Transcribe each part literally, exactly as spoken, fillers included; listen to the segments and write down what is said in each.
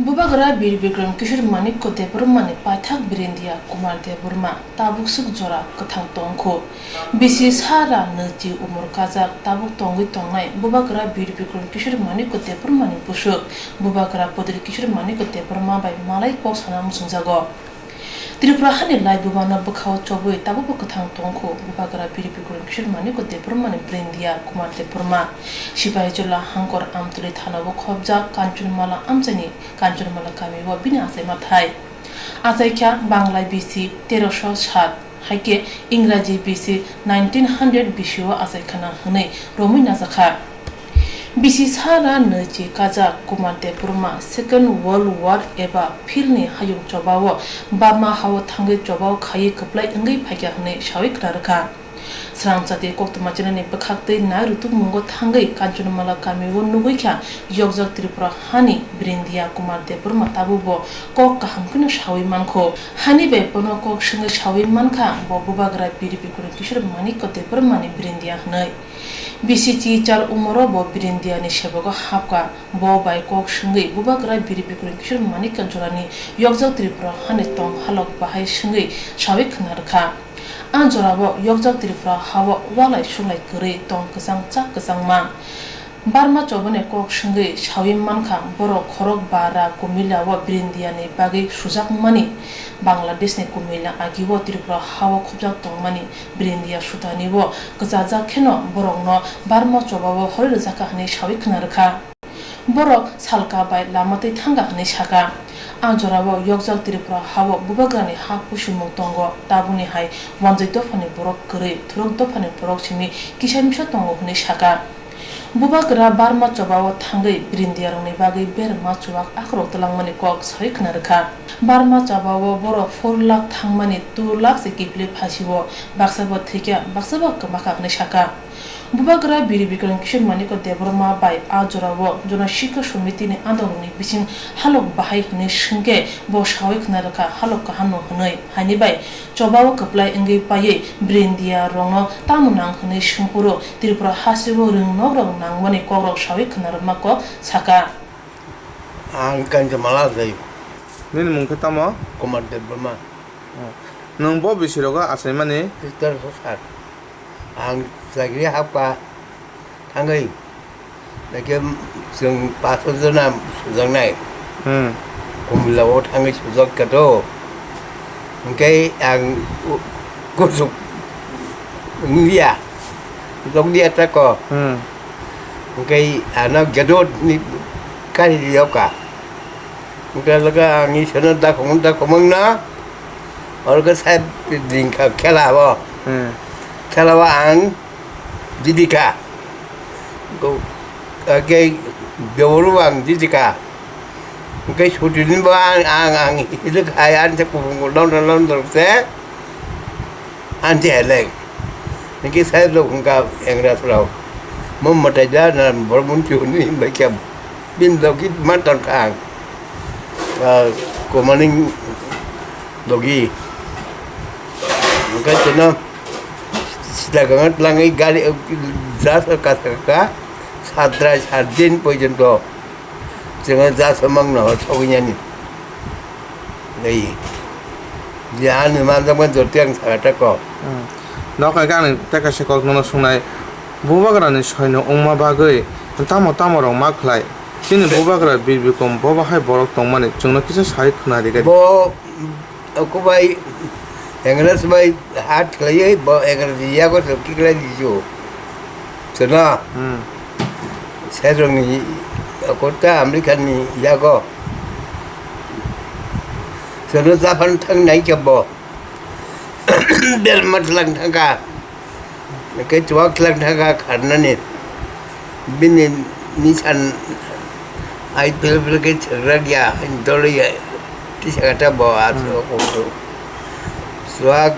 Bubagra Bir Bikram Kishore Manikya Debbarmani paithak Birindiya Kumar Debbarma tabuk swk jora kwthang tongkhu. Bisi sara nwichi umor kajak tabuk tongwi tongnai Bubagra Bir Bikram Kishore Manikya Debbarmani bwswk Bubagra Podir Kishore Manikya Debbarma bai malai kok sana muchungjago. Tripura hani lai bubano bwkhao chobwi tabukbo kwthang tongkhu Bubagra Bir Bikram Kishore Manikya Debbarmani Birindiya Kumar Debbarma. Sipahijola Hangkor Amtwlwi thanao khopjak Kanchanmala amchaini Kanchanmala kamio bini achaima thai. Achaikha Bangla bisi teroso sat, haikhe Ingraji bisi nineteen hundred bisio achaikhwna hwnwi romwi najakha. Bisi sara nwichi kajak Kumar Debbarma Second World War eba philni hayung chobao Burma hao thangwi chobao khaiwi kwplai wngwi phaikha hwnwi sawi khna rwkha. Srangchati koktwma chinani bwkhaktwi nai rwtwkmungo thangwi Kanchanmala kamio nugwikha yokjak Tripura hani Birindiya Kumar Debbarma tabukbo kok kaham kheno sawi mankho. Hani bai bono kok swngwi sawi mankha bo Bubagra Bir Bikram Kishore Manikya Debbarmani Birindiya hwnwi. Bisi chichar umoro bo Birindiyani sebogo hapkha. Bo bai kok swngwi Bubagra Bir Bikram Kishore Manikya jorani yokjak Tripura hani tong halok bahai swngwi sawi khna rwkha. A jorao yokjak Tripura hao walai suklai kwrwi tong kwchang chak kwchangma. Barma chobani kok swngwi sawi mankha, borok khorok bara Kumila o Birindiyani bagwi sujakmani. Bangladeshni Kumila agio Tripura hao khopjak tongmani Birindiya sutani o kwchajak kheno borokno Barma chobao horwi rwjakha hwnwi sawi khna rwkha. Borok salka bai lama twi thangkha hwnwi sakha. A jorao yokjak Tripura hao Bubagrani ha kuchumung tongo, tabukni hai wanjwi dophani borok kwrwi, thurok dophani borok simi kisa misa tongo hwnwi sakha. Bubagra Barma chobao thangwi Birindiyarokni bagwi berma chuwak akhorok twlangmani kok sawi khna rwkha. Barma chobao borok four lakh thangmani two lakh se kiphilwi phasio, baksa bo thwikha, baksa bo kwmakha hwnwi sakha. Bubagra Bir Bikram Kishore Manikya Debbarma bai a jorao Jana Shikha Samitini andolrokni bising halok bahai hwnwi swngkhe bo sawi khna rwkha halok kahamno hwnwi, haini bai chobao kwplai wngwi paiwi Birindiyarokno tamo nang hwnwi swngphuru Tripura hasteo rwng nokrok nangmani kokrok sawi khna rwma kok sakha. Ang Kanjamala jai. Nini mung khe tamo? Kumar Debbarma. Oh. Nwng bo bisirogo achaimani? Sister Sosar. Ang chagri hapkha thangwi. Naikhe chwng paso jona sujaknai. Hmm. Kumila o thangwi sujak kha to. Hwnkhe ang u-, kusuk wngya. Sujak liya tako. Hmm. Hwnkhe ano gedot ni kari liya ka. Hwnkhe loge ang isano dakhomung dakhomung no. Oro khe side ringkha khela o. Hmm. Khela o ang jidikha. Go, ake beboro ang jidikha. Hwnkhe sutini bo ang, ang, ang hilik hai ang se kupung london london se. Anti heleng. Niki sai rok hwnkha engra srok. Mo mwtai da na bormon chuni bai kya bin rok ki man ton kha ang. Ah, komaning dogi. Hwnkha chino sida ganga tlangai gari ja sa ka sa ka sadra sadin porjonto. Chwngno ja samang no sogwi yani. Dei. Je ani manjakma jotwi ang sakha tako. Hmm. Nokha khe ani tei kaisa kok nono swngnai. Bubagrani soino wngma bagwi tamo tamo rok ma khlai? Chini bubagra Bir Bikram bo bahai borok tongmani chwngno kisa sai khwna rikha di. Bo Oko bai English bai hat khlaiwi bo English yago se kiklai dijo. Seno. Hmm. Serongni oko ta American ni yago. Seno Japan thang nai khe bo. Belmat lang thangka. Khe chuwak tlang thangkha kharnani. Bini nisan ai pil pil khe chwkrak ya, hain dolo ya. Tisa kata bo a. Hmm. Chuwak kutu. Chuwak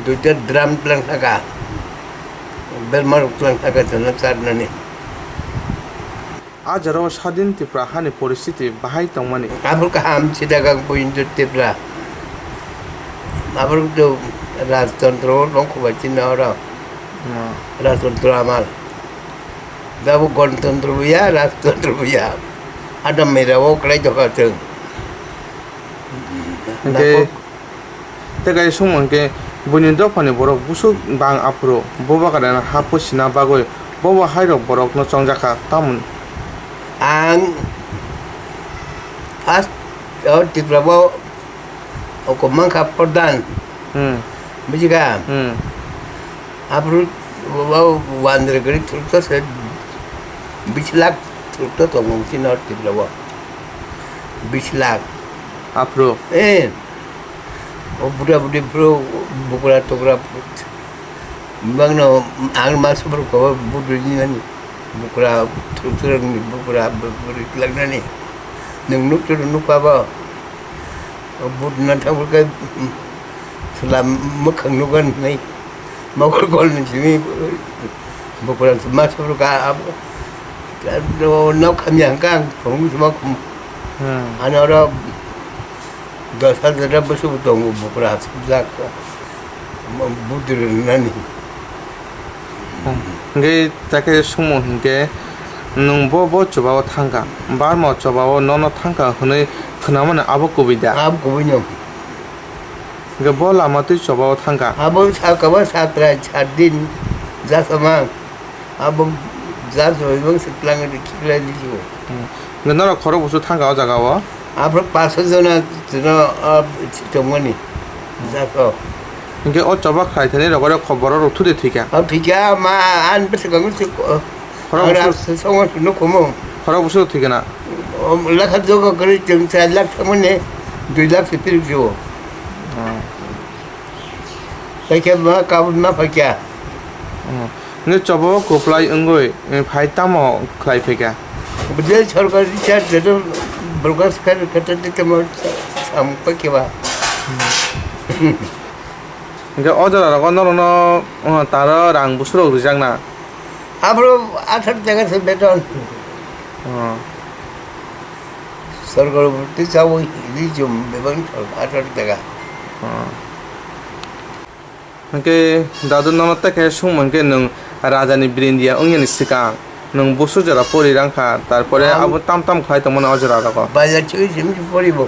duita drum tlang thangkha. Belmar tlang thangkha chwna charnani. A jorao sadin Tripura hani poristiti bahai tongmani. Abor kaham sida kang pointo Tripura. Abor to rajtantro no khubai chini oro. Hmm. Rajtantro amal. Dabo ganatantro buya, rajtantro buya. Adam mera o kwlai tokha chwng. Hwnkhe Nako- tei kaisa songmung hwnkhe buini dophani borok busuk bang aphuru bubagrano ha pusina bagwi bobo hairok borokno chongjakha tamoni. Ang first o Tripura o oko mankha pradhan. Hmm. Bujikha? Hmm. Aphuru o wandre gari thurukto se bis lakh thurukto tongo chini o Tripura o. Bis lakh. Aphuru? Eh. O buda budi phuru bukra tukra bangno ang ma sumru ko budu ni bukra thurukto ni bukra bukra lagnani. Nung nuk thuru nuk abo. But na thangkhe sula mwkhang nukha hinwi mokol kol ni simi bukra ma sabru ka nok hamya hwnkha ang thongwi sima khum. Hmm. Ani oro dos hajar ta bwswk tongo bukra hapjak but rwnani. Hwnkhe takhe songmung hinkhe nwng bo, bo chobao thangkha, Barma o chobao nono thangkha hwnwi khwnamani abo kubui da? Abo kubui no. Hwnkhe bo lama twi chobao thangkha? Abo sakaba satrai sat din jasama. Abo jasama ibang se tlang khiklai di. Hmm. Hwnkhe norok khorok busu thangkha o jaga o? Aphuru paso jona jona tongmani. Jako. Hwnkhe o choba khlai thani rogoro khoboro rok thudi thwikha. O thwikha ma an bwswk ang se ko. Khorok Ang busu- ra songo nukumu. Khorok busu thwikha na? O lakha jogo kwrwi chwng char lakh thangmani dui lakh se piruk jibo. Hmm. Paikha ma kabul ma paikha. Hmm. Hwnkhe choba o kwplai wngwi, eh, phai tamo khlai phaikha? Bwdai sorkar richard joto borok swkar kata tamo samung paikha ba. Hwnkhe o jora rogo norokno, uh, taro rang busurok rijak na? Aphuru atharo taka se beton. Oh. Sorkar twi chawi rijum bebak atharo taka. Oh. Hwnkhe dadu nono tei khe songmung khe nwng rajani birindia wngyani swkang nwng busu jora pori rangkha, tarpore Ang- abo tam tam khlai tongmani o jora rogo. Baila chwi simi poribo.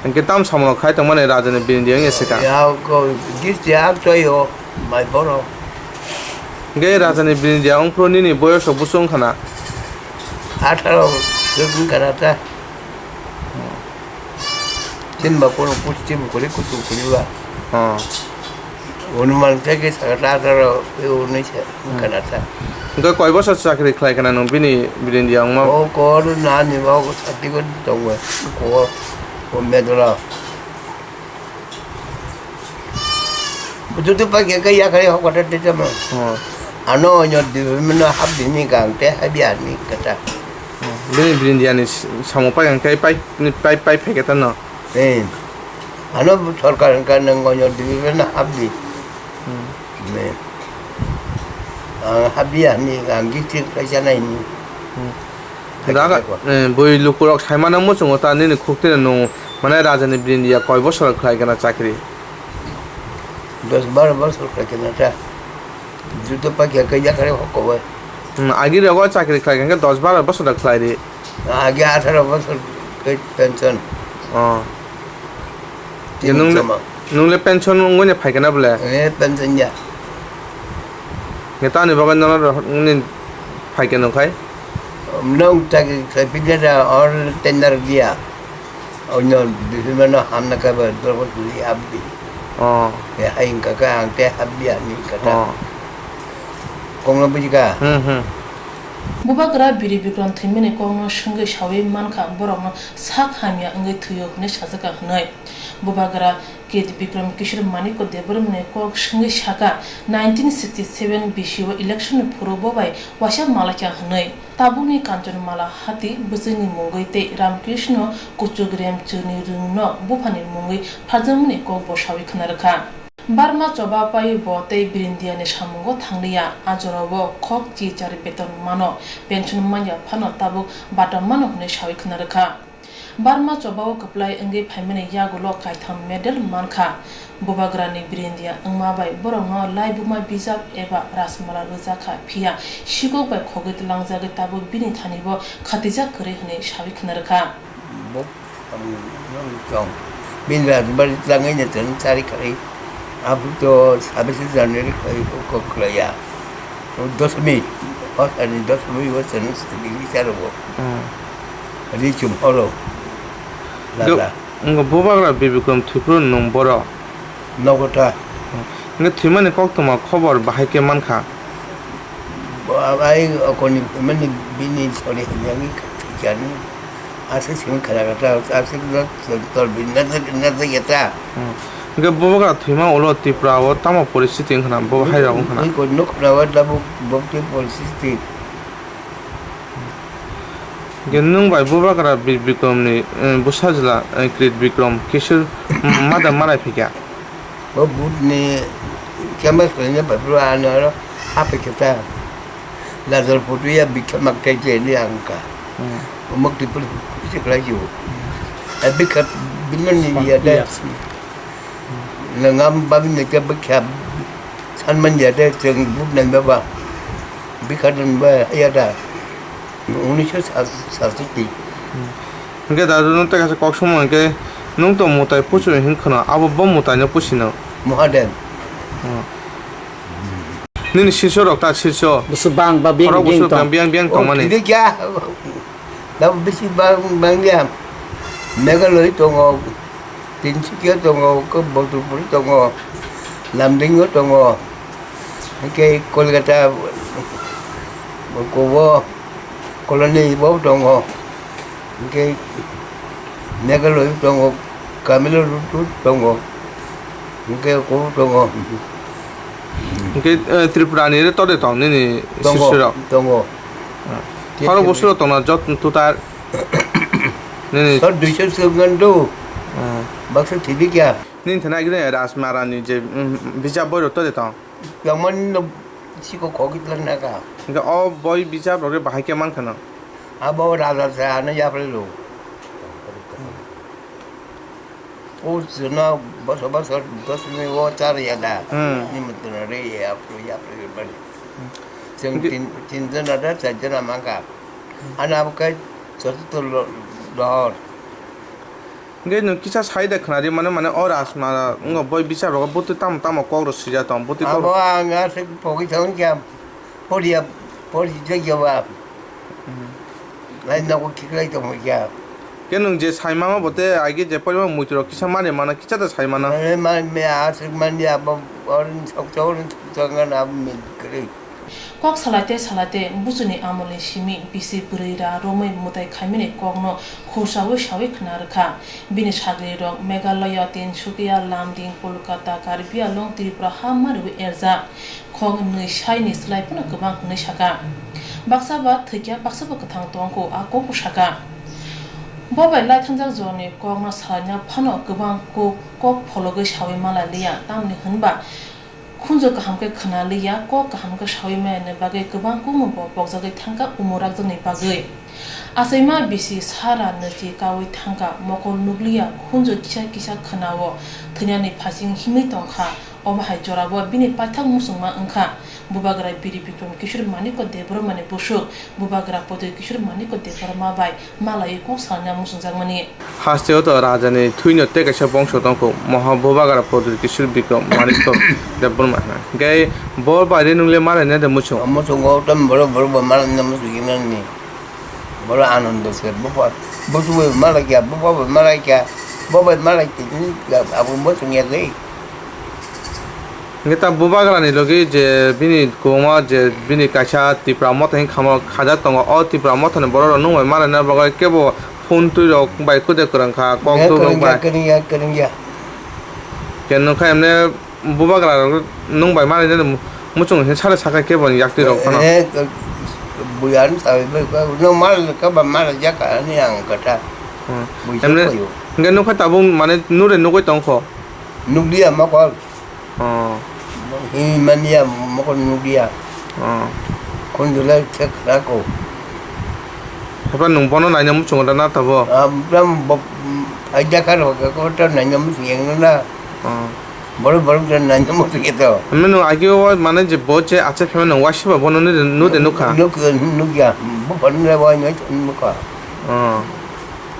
Hwnkhe tam samung khlai tongmani rajani birindia wngya swkang. Ya ko gis ya choi o mai boro. Hwnkhe rajani birindia wngphuru nini boyos rok busu wngkha na? Atharo wngkha na ta. Tin ba kono pusti bukuri kutu bukuri ba. Oh. Onuman khe khe saka ta ta ro, e onui se kana ta. Hwnkhe koi bosor chakri khlai kana nwng bini, bini India wngma? O kor na ni ba ko sati ko tongo. Ko, ko medra. Bututu pa khe khe yakhai hok kata te tamo. Oh. Ano onyo di mino hap di ni gang te habi ani kata. Oh. Bini, bini India ni s-, samo pa gang kai pai, pai, pai, pai kata no. Eh, ano sorkar wngkha nwng onyo division habdi. Hmm. Ne. Ang habdi ani ang district kaisa naini. Hmm. Daga, eh, bui lukurok saimano muchungo ta nini khukti no nung mane rajani birindia koi bosor khlai kana chakri? Dos baro bosor khlai kana ta. Juto pakya kaya kare hokko bai. Hmm, agi rogo chakri khlai kha dos baro bosor khlai di. Agi atharo bosor ke pension. Oh. Tini Nung, joma. Nung le pension wngwi ne phai kana bole? Eh, pension ya. Nge tani bagwi nono rok wngni phai khe nung khai? Nung chakri khai pide da or tender dia. Onyo bihimano hamna kaba dorbo tuli abdi. Oh. Ya haing kaka ang te habdi ani kata. Oh. Kongno bujika. Hmm, hmm. Bubagra Biri Bikram thwimani kokno swngwi sawi mankha, borokno sak hamya wngwi thwio hwnwi sajakha hwnwi. Bubagra Kedi Bikram Kishore Manikya Debbarmani kok swngwi sakha, nineteen sixty seven bisio election ni phuru bo bai waisa malaikha hwnwi. Tabukni Kanchanmala hati bwswkni mungwi tei Ramkrishna Kuchuk Remchirni rwngno buphani mungwi pharjakmani kok bo sawi khna rwkha. Barma choba paiwi bo tei Birindiani samungo thangliya, a jorao khok chi chari beton mano, pension manya phano tabuk bata mano hwnwi sawi khna rwkha. Barma chobao kwplai wngwi phaimani yagulo kaitham medal mankha. Bubagrani birindia wngma bai borokno laibuma bijap eba rajmala rwjakha, phiya sikok bai khogwi tlangjagwi tabuk bini thanibo khatijak kwrwi hwnwi sawi khna rwkha. Bo, ang, ang, tong. Bini rajbari tlangwi ne tong, chari khai. Abu to sabisi January khai ko, ko khlaiya. To dosmi, o sani dosmi o sani sani ni charo bo. Hmm. Ri chum holo. Lada. Ngo bubagra Bibikrom Tripura nung boro. Nogota. Hwnkhe thwimani koktwma khobor bahai khe mankha. Bo-, ai okoni mani bini sori hinjagwi thwichani. Aswk simi khara kata, aswk no tor bini na, na, na, yata. Hmm. Hwnkhe bubagra thwima ulo Tripura o tamo poristiti wngkhana, bo hai rok wngkhana. Iko nuk na wa dabu bokti poristiti. Hwnkhe nwng bai bubagra Bir Bikrom ni, eh, bwsajla, eh, Krit Bikrom Kishore, mm, mada malai phikha. O but ni campus khlaina bai bro ano aro hapikha ta. Lazar photo ya bikha mak tai je ni angka. Hmm. O mak tipul se khlai ju. A bikha biman ni ya da. Nangam babin ne ke bikha san man ya da cheng but nai ba ba. Bikha dan ba ya da. Unisho sat-, satshoti. Hwnkhe dadu nwng tei kaisa kok songmo hwnkhe nwng to mwtai pusu hinkhwno, abo bo mwtaino pusino. Mahadev. Hmm. Nini sirso rok ta sirso. Busu bang ba biyang Khorok biyang busu tong. Biyang biyang Oh, tongmani. Tini kya? Dabu bisi bang, bang ya. Meghalaya tongo, Tinsukia tongo, Bodolpur tongo, Lumding tongo. Hwnkhe Kolkata, Kobo, Colony bo tongo. Hwnkhe Meghalaya tongo, Tamil Nadu tongo. Hwnkhe Kobo tongo. Hwnkhe, eh, Tripura ni re tode tong nini Tongo, sirso rok? Tongo. Ah. Khorok busu rok tongna jot tutar. Nini Sor duiso swngan do. Ah. Baksa thidi kya? Nini thana gini Rajmara ni je, mm, bijap boi rok tode tong. Yamani no siko khogit lan naka. Hwnkhe o boi bijap rok bahai khe mankha no. Abo raja se ano yapre lo. O chwno boso boso dosmi o char ya da. Hmm. Ni mutuna re ya apro ya apro bani. Hmm. Chwng Hwnkhe tin, tin jona da char jona mangka. Ano abo kai soto to lo, lohor. Hwnkhe nwng kisa sai da khwnari mano, mane o Rajmara wngkha boi bijap rogo bwtwi tamo tamo kok rok swijak tong, bwtwi kok Abo rok. Ang aswk pogwi thangkha, poriya, pori jagya ba. Hmm. Lai nogo khiklai tongkha. Khe nwng je sai mama bo tei age je porima muitu rok kisa mani mano, kisa da sai mano. Mane ma, me aswk mani abo, orin sok sok, orin sok sok, abo me kwrwi. Kok salai tei salai tei buchuni amolni simi bisi bwrwi ra romwi mwtai khaimani kokno khursaui saui khna rwkha. Bini sagrirok Meghalaya, Tinsukia, Lumding, Kolkata, Karbi Anglong, Tripura ha mariui erjak. Khok nwi saini slai phano kwbang hwnwi saka. Baksa ba thwikya, baksa ba kwthang tongkho, a kokbo saka. Bo bai lai thangjak jorni kokno salaina phano kwbang kok, kok phologwi saui malai liya, tamni hwnba Khunju kaham khe khna liya, kok kaham khe saui maya ni bagwi kwbang kukno bo pokjagwi thangkha umo rakjakni bagwi. Achaima bisi sara nwichi kaui thangkha, mokol nukliya, khunju kisa kisa khna-o thwinani phasing himwi tongkha. Omo hai jorabo bini paithak muchungma wngkha Bubagra Biri Bikram Kishore Manikya Debbarma ni busuk, Bubagra Prodip Kishore Manikya Debbarma bai malaiwi kok salna muchungjakmani. Hasteo to rajani thwino tei kaisa bongso tongkho, moha Bubagra Prodip Kishore Bikram Manikya Debbarma hwnwi. Hwnkhe bo bai rinwng le malaina de muchung. Muchungo tam borok borok bo malaina muchungwi mani. Borok Anando se bupa busu bai malaikya, bupa bai malaikya, bo bai malaikya, abo muchungya de. Hwnkhe ta Bubagrani logi je bini kwbangma je bini kaisa Tipra motha hinwi khamo khajak tongo, o Tipra mothani borok rok nwng bai malaina bagwi kebo phone twi rok bai kwde kwrwng kha, kok Eh, twi rok kwrwngya, bai. Kwrwngya, kwrwngya. Ke nwng kha emne Bubagra rok nwng bai malaina muchung hin sare sakha kebo ni yaktwi rok phano. Eh, buyan sabai bai, bai, nwng malaina kha ba malaijak kha ani ang kwtha. Hmm. Buisu Emne phaio. Hwnkhe nwng kha tabuk mane nure nugwi tongkho. Nukliya mokol. Oh. Himani ya mokol nukliya. Oh. Khunjulai thek rako. Haiphano nwng bono naina muchungo da na tabo? Ah, bram bo, mm, phaida kha rok, ko ta naina muchung yang na. Oh. Borok, borok ta naina muchung ya to. Hwnwi nwng agi o mane je bo je acha phema nwng waisa ba bono nw de, nw de nukha? Nuk, nuk ya. Bo phano le wa nai nukha. Oh.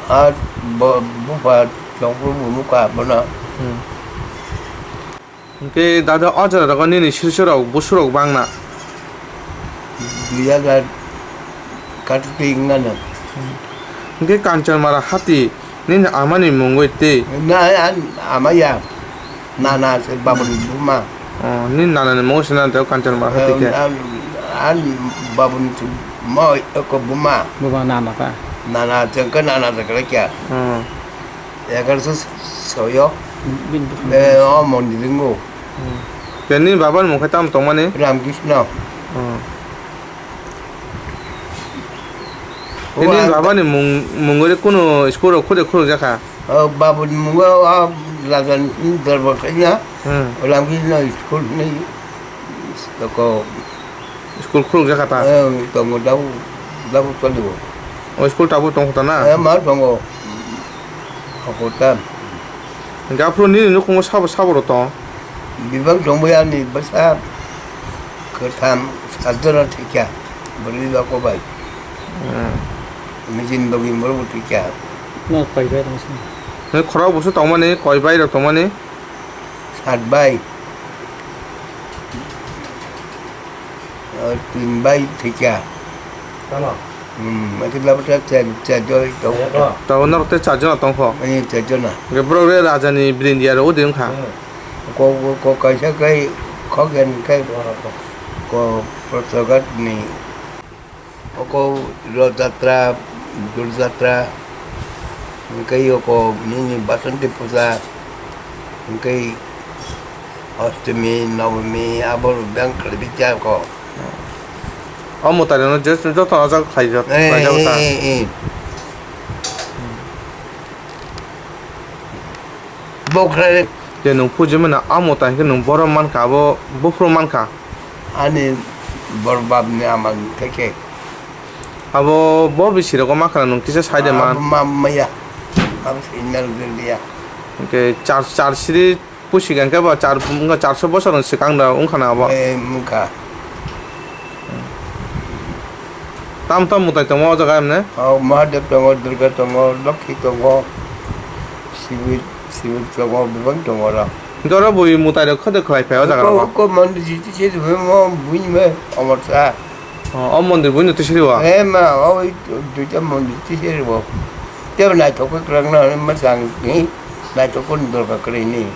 Ah, bo, bo pha tong bo nukha bono. Hmm. Hwnkhe dada, o jora rogo nini sirso rok, busu rok bang na? Dui hajar kati twi wngna no. Hwnkhe Kanchanmara hati nini amani mungwi twi? Na, an, ama ya. Nana se babuni buma. Oh, nini nana ni mungwi se nana tei Kanchanmara hati khe? An, an babuni mo ko buma. Buma nana ta? Nana jengke nana jengke kya? Hmm. Egaroso soyo. Bini buphang. Eh, o mondir wngo. Hmm. Tei nini baba ni mung khe tamo tongmani? Ramkrishna. Hmm. Tei nini baba ni mung, mungwi kunu school rok khode khuluk jakha? O, baba ni mungo, o, Raja ni dorbar khaina. Hmm. Ramkrishna school ni toko. School khuluk jakha ta? Eh, tongo, dabo, dabo choli o. O school tabuk tong kho ta na? Eh, ma tongo. Ako ta. Hwnkhe aphuru nini nukhungo sabo, sabo rok tong? Bebak tongbai ani bwsa kwtham sajora thikya. Bwrwi bako bai. Hmm. Nijin bagwi borok bo thikya. No koi bai rok sini. Nini khorok busu tongmani, koi bai rok tongmani? Sat bai. O, tin bai thikya. Tamo? Hmm, ake labo ta cha, cha joi tong. Tabo norok tei char jona tong kho? Ani char jona. Hwnkhe borok re raja ni birindia rok odi wngkha. Hmm. Ko, ko, ko kaisa kai khogen kai. Ko Protogat ni. Oko Rath Jatra, Dol Jatra, hwnkhe oko nini Basanti Puja, hwnkhe Ostami, Nobomi, abo beng khlaiwi cha oko. O mwtai rokno je joto o jaga khlai jak, eh, khlai jago ta. Eh, eh, eh. Bo khlai. Je nwng puji mano, a mwtai hwnkhe nwng borom mankha, abo buphuru mankha. Ani bor bab ni ama khe khe. Abo bo bisi rogo ma khana nwng kisa sai de man. Abo ma maya. Abo signal gel dia. Hwnkhe char, char siri pusi gan khe ba char, wngkha charso bosor ni swkang da wngkha na abo. Eh, wngkha. Tam tam mwtai tongo o jaga emne? O Mahadev tongo, Durga tongo, Lokhi tongo, Sibi, Sibi tongo, bebak tongo oro. Hwnkhe oro bui mwtai rok khodek khlai phai o jaga rogo? Ko, ko mandir jiti se mo buini me omorsa. O, o mondir buino twi siri o? Eh, ma, o, duita mondir twi siri o. Tebo naithok khe kwrwng no, hwnwi mwchang ni, naithok khe dorkar kwrwi ni.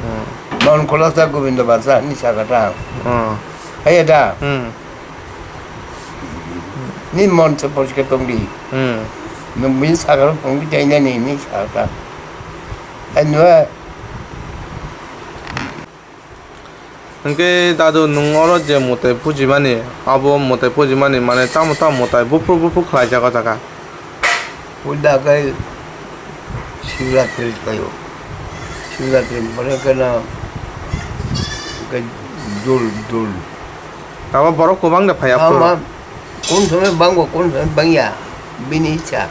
Hmm. Mon Khulasa Gobindo Basa ni saka ta. Hmm. Haiya da? Hmm. Ni mon se poriskar tong di. Hmm. Nwng bini saka rok tong di, tei nani ni saka ta. Hai nwa. Hwnkhe dadu, nwng oro je mwtai pujimani, abo mwtai pujimani mane tamo tamo mwtai buphuru buphuru khlaijak o jaga? Puila khe Shivratri khlaio. Shivratri pore khe no khe dul dul. Abo borok kwbang da phai aphuru? Ama kun somoi bango, kun somoi bangya. Bini icha.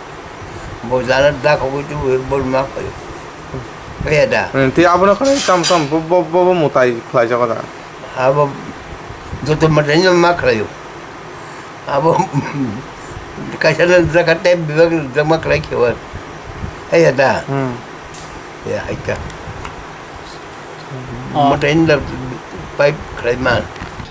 Bo jana da khogwi tubu bol ma khaio. Kaya da. Hmm, tei abono khe tam tam bo, bo, bo, bo mwtai khlaijak o da. Abo joto mwtai no ma khlaio. Abo kaisa no jaka tei bebak no jama khlai khebar. Kaya da. Hmm. Ya, hai ka. Oh. Mwtai no pipe khlai man.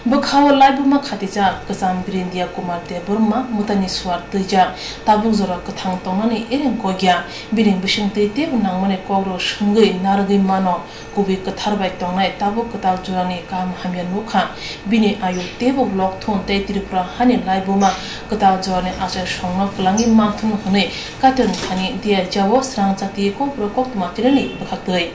Bwkha-o laibuma khatijak kwcham Birindia Kumar Debbarma mwtaini suar twijak, tabuk jora kwthang tongnani ereng kokya. Bini bisingtwi teibo nangmani kokrok swngwi narwgwi mano, kubui kwthar bai tongnai tabuk kwtal jorani kaham hamya nukha. Bini ayuk teibo lokthun tei Tripura hani laibuma kwtal jorani achai songno kwlangwi manthun hwnwi Kaitorni thani diya jao srang chati kokborok koktwma twilaini bwkhaktwi.